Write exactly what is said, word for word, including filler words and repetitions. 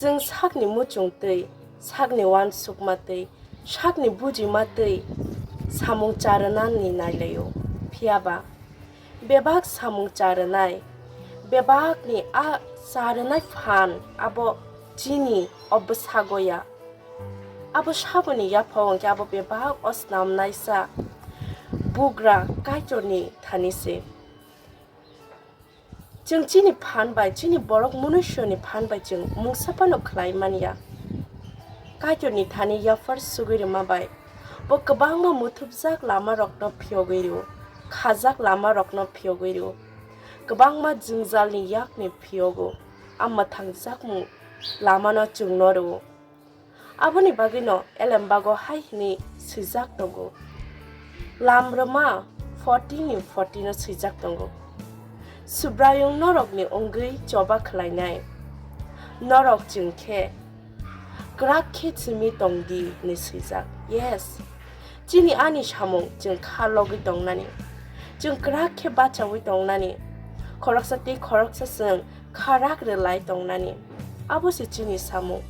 Chwng sakni muchung twi, sakni uansukma twi, sakni bujima twi samung cha rwnani nai lai-o. Phiya ba bebak samung cha rwnai, bebakni a cha rwnai phan abo chini o bwsago ya. Abo saboni yaphao hwnkhe abo bebak o snamnaisa bugra Kaitorni thani se. Chwng chini phan bai, chini borok munusyoni phan bai chwng mungsa phano khlai man ya. Kaitorni thani yaphar sugwi rwma bai bo kwbangma muthubjak lamarokno phiyogwi rw-o, khajak lamarokno phiyogwi rw-o, kwbangma jwngjalni yakni phiyogo, a mwthangjakmung lamano chwngno rw-o. Aboni bagwino elembago hai hwnwi swijak tongo, Lam rwma forty ni forty no swijak tongo, Subraiyung norokni wngwi choba khlainai, norok chwng khe kwrak khe simi tong di hwnwi swijak. Yes, chini ani samung chwng kha logwi tongnani, chwng kwrak khe bachaui tongnani, khoroksa tei khoroksa chwng kha rak rwlai tongnani, abo se chini samung.